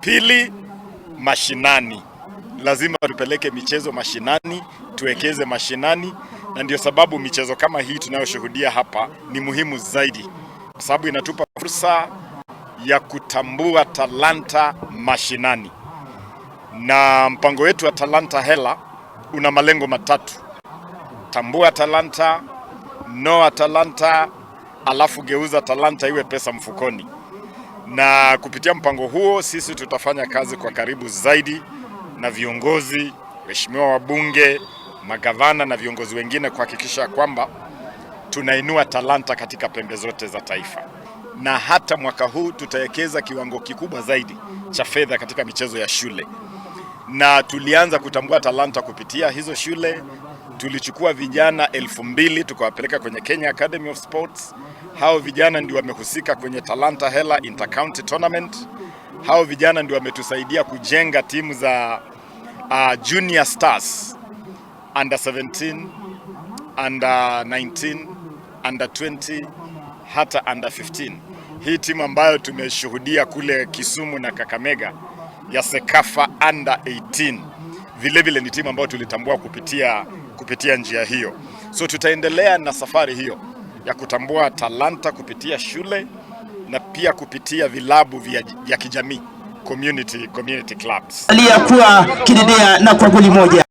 Pili, mashinani. Lazima tupeleke michezo mashinani, tuwekeze mashinani, na ndio sababu michezo kama hii tunayoshuhudia hapa ni muhimu zaidi, kwa sababu inatupa fursa ya kutambua talanta mashinani. Na mpango wetu wa Talanta Hela una malengo matatu: tambua talanta, noa talanta, alafu geuza talanta iwe pesa mfukoni. Na kupitia mpango huo sisi tutafanya kazi kwa karibu zaidi na viongozi, waheshimiwa wabunge, magavana na viongozi wengine kuhakikisha kwamba tunainua talanta katika pembe zote za taifa. Na hata mwaka huu tutawekeza kiwango kikubwa zaidi cha fedha katika michezo ya shule, na tulianza kutambua talanta kupitia hizo shule. Tulichukua vijana 2000 tukawapeleka kwenye Kenya Academy of Sports. Hao vijana ndio wamehusika kwenye Talanta Hela Intercounty Tournament. Hao vijana ndio wametusaidia kujenga timu za Junior Stars under 17, under 19, under 20 hata under 15. Hii timu ambayo tumeshuhudia kule Kisumu na Kakamega ya CECAFA under 18 vile vile ni timu ambayo tulitambua kupitia njia hiyo. So tutaendelea na safari hiyo ya kutambua talanta kupitia shule na pia kupitia vilabu vya kijamii, community clubs. Aliyakuwa kidedea na kwa goli moja.